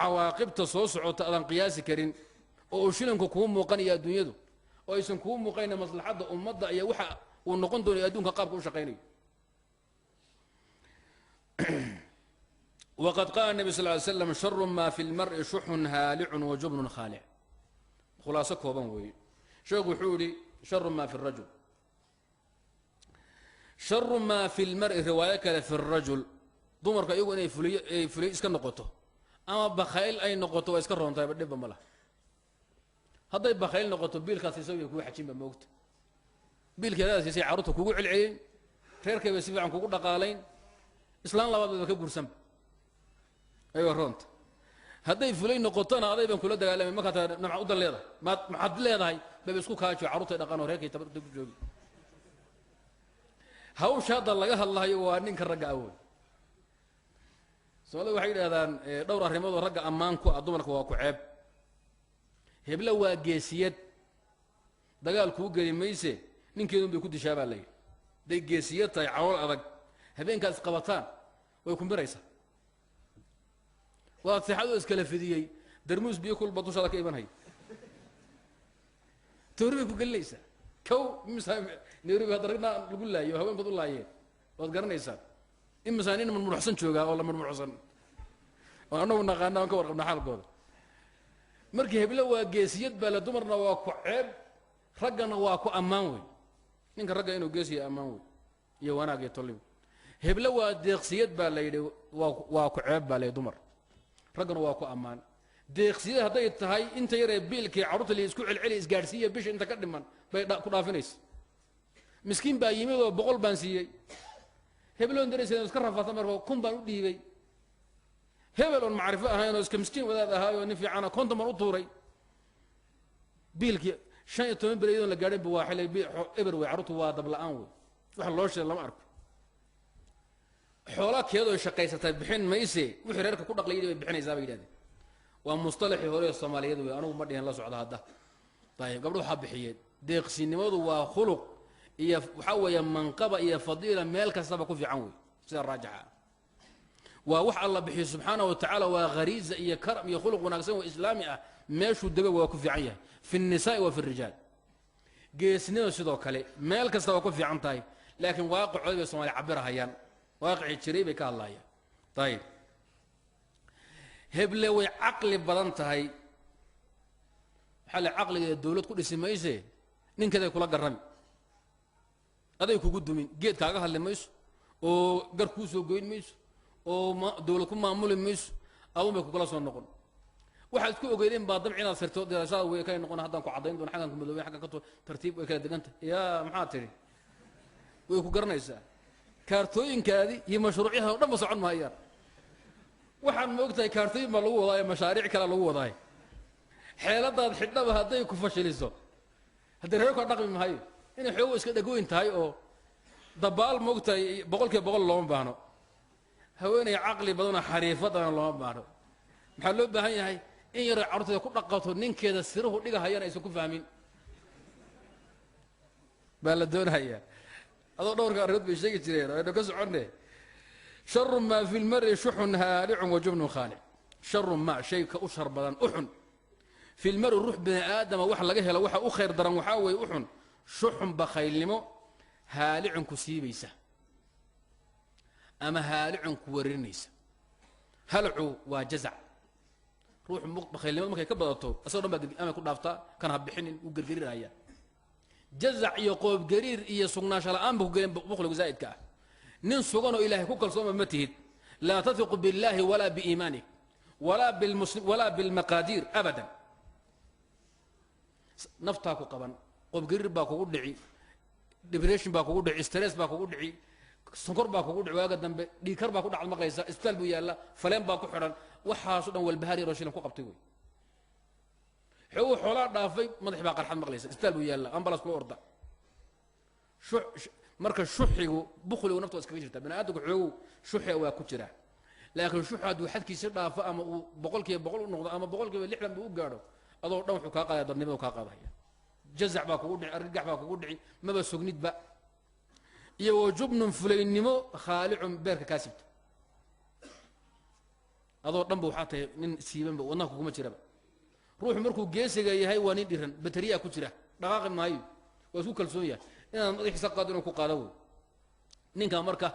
Cawaaqibta soo socota adaan qiyaasi karin oo uu shilinku kuu muuqanaya adduunyadu, oo aysan kuu muuqayna maslaxadda ummadda iyo waxa uu noqon doonayo adduunka qaabka u shaqaynayo. Waqad qaala nebi sal ly slam: sharu ma fi lmari shuxun haalicun wa jubnun khaalic. Khulaaso kooban weeye. Sheekhu wuxuu yihi: sharu ma fi rajul, sharu maa fi lmari, riwaayo kale fi rajul. Dumarka iyagu inay fuliy ay fuliy iska noqoto ama bakhayl ay noqoto waa iska roontayba, dhibba ma laha. Hadday bakhayl noqoto, biilkaas siisay way kugu xajinba, moogta biilkeedaada siisay, carruurta kugu celcelin, reerkay bay si fiican kugu dhaqaalayn, islaan labaad bayba ka guursanba, aywa roonta. Hadday fulay noqotona, aday baan kula dagaalamay. Markaa taa namca udan leedahay, maad maxaad leedahay bayba isku kaajo, carruurtay dhaqan oo reerkay tabarta ku joogi. Hawsha hadda laga hadlahayo waa ninka ragga awoy. Soomaalida waxay yidhahdaan dhowr arrimoodoo ragga ammaan ku ah, dumarka waa ku ceeb. Heblo waa geesiyad, dagaal kuu geli mayse, ninkeedun bay ku dishaa baa la yidhi. Hadday geesiyad tahay, calool adag, habeenkaad isqabataan way ku miraysaa. Waad seexadoo iskala fidiyey, darmuus biyo kulba dushaada ka imanhaya, toori bay ku gelinaysaa. Kow imisa Nairobi hadda ragna lagu laayo, haweenkood u laayeen, waad garanaysaa. Imisaa nin murmuruxsan joogaa oo la murmuruxsan oo anagu naqaana, aan ka warqabna xaalkooda. Markii heblo waa geesiyad baa la, dumarna waa ku ceeb, raggana waa ku ammaan wey. Ninka ragga inuu geesiya ammaan wey iyo wanaag iyo tolib. Heblo waa deeqsiyad baa la yidhi, waa ku ceeb baa la yidhi dumar, raggana waa ku ammaan. Deeqsiyad hadday tahay, inta yaree biilkii carruurta la isku celceli, isgaadhsiiya, bisha inta ka dhiman bay ku dhaafinaysa. Miskiin baa yimid oo 100 baan siiyey, hebloon daraysa iska rafaata, marka 1000 baan u dhiibay. Hebel oon macrifo ahayn oo iska miskiin wadaad ahaayoo nin fiicana, 50 baan u tuuray. Biilkii 15 beri iyadoon la gaadhin ba waa xilay eber wey, carruurtu waa dabla-aan wey, wax loo sheeg lama arko. Xoola keedoo shaqaysatay bixin mayse, wixii reerka ku dhaqlayay bay bixinaysaa bay yidhahdeen. Waa musطalaxii hore ee soomaaliyeed wey, anugu ma dhihin, la socda hadda. Ayib, gabdho waxaa bixiyeen. Deeqsinimadu waa khuluq iyo waxaa weeye manqaba iyo fadiila meel kastaba ku fiican wey. Sida raajixa ah waa wax Alla bixiyo subxaana wa tacaala, waa khariiza iyo karam iyo khuluq wanaagsan oo islaami ah. Meeshuu dego waa ku fiican yahay, fi الnisaai wa fi الrijaal. Geesnimadu sidoo kale meel kasta waa ku fiican tahay, laakiin waaqicooda bay somaaliya cabirahayaan, waaqicii jiray bay ka hadlayaan. Ayib, heble way caqli badan tahay, waxaa le caqligeeda dawlad ku dhisi mayse, ninkeeday kula garrami, aday kugu dumin, geed kaaga hadli mayso oo gar kuu soo goyn mayso oo dawlad ku maamuli mayso, adun bay kugula soo noqon. Waxaad isku ogeydeen baa damci inaad sirto dirasada way kala noqon. Haddaan ku caddayn doona, xaggan ku madoobay, xaggan ka tartiib way kala degantah. Yaa maxaa tidhi? Way ku garanaysaa. Kaartooyinkaadii iyo mashruucyada o dhan ba socon maayaan. Waxaan ma ogtahay, kaartooyin baa lagu wadaayo, mashaariic kalea lagu wadaayo. Xeeladaad xidhaba hadday ku fashiliso, haddii reerkaa dhaqmi maayo, inay xoogo iska dhagoyn tahay oo dabaal, ma ogtahay, 100% looma baahno. Haweeney caqli badanoo xariifadana looma baahno. Maxaa loo baahan yahay? In yaray carurteeda ku dhaqato, ninkeeda siruhu dhigahayana aysan ku fahmin baa la doonayaa. Adoo dhowrka arrimood bay sheegi jireen, aynu ka soconne. Sharu maa fi lmari shuxun haalicun wa jubnun khaalic. Sharu ma, shayka u shar badan, u xun, fi lmari, ruux bini aadama wax laga helo waxa u khayr daran waxaa weeye u xun, shuxun, bakhaylnimo, haalicun, ku siibaysa, ama haalicun, ku wareerinaysa. Halcu waa jazac. Ruuxu bakhaylnimada markay ka badato, asagoo dhan baa amay ku dhaaftaa, kan ha bixinin, wuu gergeriraya. Jazac iyo qoobgariir iyo sugnaansho la-aan ba ku gelin bukhligu zaa'idka ah. Nin suganoo Ilaahay ku kalsooma ma tihid. Laa tahiqu biاllahi walaa biiimaanik walaa bilmaqaadiir abadan. Naftaa ku qaban, qoobgariir baa kugu dhici, depression baa kugu dhici, stress baa kugu dhici, sonkor baa kugu dhici, waaga dambe dhiigkar baa ku dhacad maqlaysa, isbitaal buu yaalla, faleen baa ku xidhan. Waxaaso dhan walbahaar yaroo shilan ku qabtay wey. Xoogu xoolaa dhaafay, madax baa qarxad maqlaysa, isbitaal buu yaalla, ambulance kula orda. Marka shuxigu, bukhligu nafta waa iskaga jirta. Bani aadamku xoogu shuxiga waa ku jira, laakiin shuxu hadduu xadkiisa dhaafo ama uu 100% u noqdo ama 60% buu u gaadho, adoo dhan wuxuu kaa qaadaya dadnimadu kaa qaadaya. Jazac baa kugu dhici, argagax baa kugu dhici, maba sugnidba. Iyo wajubnun, fulaynimo, khaalicun, beerka kaa sibta. Adoo dhanba waxaa tahay nin siibanba, wadnaha kuguma jiraba. Ruuxu markuu geesiga yahay waa nin dhiran, bateriyaa ku jira, dhaqaaqi maayo, waa isku kalsoon yahay. Inaad madaxiisa qaado inuu ku qaado wey. Ninka marka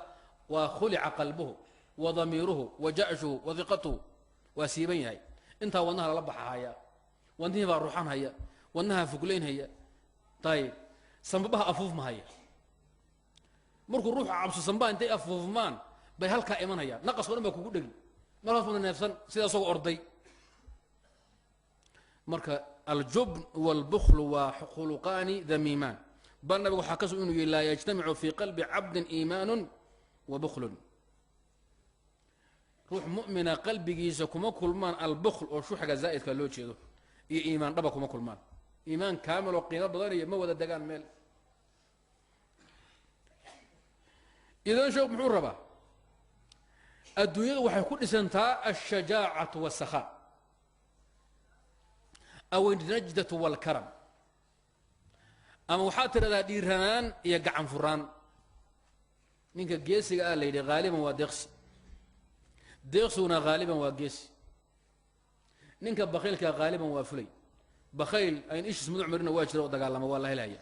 waa khulica qalbuhu wa damiiruhu wa ja'shuhu wa diqatuhu, waa siiban yahay. Intaa wadnaha lala baxahaya, wadnihii baa ruuxan haya, wadnaha fuglayn haya, ayib, sambabaha afuufmahaya. Markuu ruuxu cabso sambaha intay afuufmaan bay halkaa imanayaan, naqasko dhan baa kugu dhegi, markaas una neefsan sida isagoo orday. Marka aljubn wاlbuklu waa khuluqaani damiimaan. Bal nabiga waxaa ka sug inuu yihi laa yajtamicu fii qalbi cabdin iimaanu wa buklun. Ruux mu'mina qalbigiisa kuma kulmaan albukl oo shuxga zaa'idka loo jeedo iyo iimaan dhaba kuma kulmaan. Iimaan kaamil oo qiimo badan iyo ma wada degaan meel. Idan sheekh muxuu rabaa? Adduunyadu waxay ku dhisantaa alshajaacatu waasakhaa aw alnajdatu waalkaram, ama waxaad tidhahdaa dhiiranaan iyo gacan furaan. Ninka geesiga ah la yidhi haaliban waa deeqsi, deeqsiguna haaliban waa geesi. Ninka bakhaylka haaliban waa fulay. Bakhayl ayn ishiis muduc marina waa jira oo dagaalama, waa la helaya,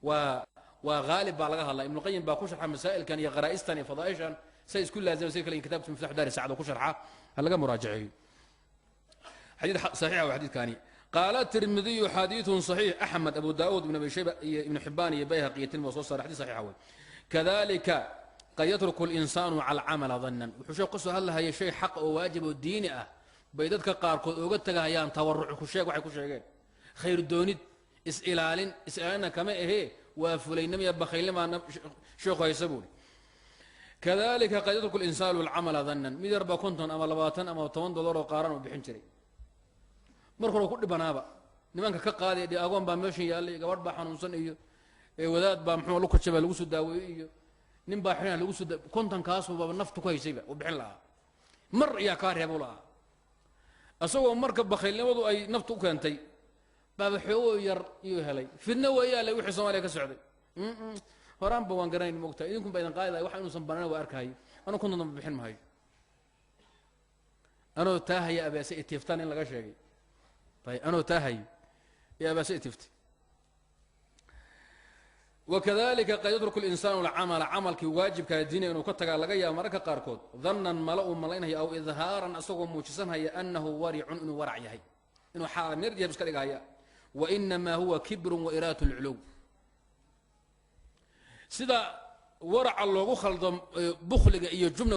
waa haalib baa laga hadlaa. Ibnuqayim baa ku sharxa masaa'ilkan iyo kharaa'istan iyo fadaaishan say isku laazima say kale kitabka Miftaxu Daari Sacd oo ku sharxa, ha laga muraajaceeyo. Xadiid saxiixa waa xadiidkaani. Qaala Tirmidiyu xadiidun saxiix. Axmed, Abu Daawud, Ibn Abi Shayba iyo Ibnu Xibaan iyo Bayhaqi iyo Tirmidi soo saaray, xadiid saxiixa wey. Kadalika qad yatruku linsaanu calcamala dannan. Wuxuu sheekh kasoo hadlahaya shay xaq oo waajib oo diini ah bay dadka qaarkood ooga tagahayaan tawaruc ku sheeg, waxay ku sheegeen khayr doonid, is-ilaalin. Is-ilaalinna kama ahee, waa fulaynimo iyo bakhaylnimaa sheekhu haysa buuri. Kadalika qad yatruku linsaanu alcamala dannan. Mid yar baa 50 ama 20 ama 10 dollar oo qaaran oo bixin jiray, marka hore ku dhibanaaba nimanka ka qaaday, dhe agoon baa meeshan yaallay, gabadh baa xanuunsan iyo wadaad baa muxuu lukajaba lagu soo daaweeyey iyo nin baa xidhan lagu soo, 50-kaasuba naftu ku haysayba uu bixin lahaa, mar ayaa kaa reebu lahaa. Isagoo marka bakhaylnimadu ay naftu u keentay baaba xoogoo yar iyuu helay. Fidno weeyaale wixii Soomaaliya ka socday horaanba waan garanayn, mogtahay idinkun ba idin qaadi lahay, waxa inuusan banaan waa arkahay. Anuu 50 damba bixin mahayo, anoo taahaya abaase itiiftaan in laga sheegay. Ayb, anoo taahayo iyo abaase itiiftay. Wakadalika qad yatruku linsaanu alcamala, camalkii waajibkaa diiniga inuu ka tagaa laga yaaba mararka qaarkood, dannan mala uu malaynhayo aw idhaaran asagoo muujisanhaya anahu waricun, inuu warac yahay, inuu xaalmir yahay iska dhigahaya. Wainamaa huwa kibrun wa iraadatu lculuw. Sida waraca loogu khaldo bukhliga iyo jubna.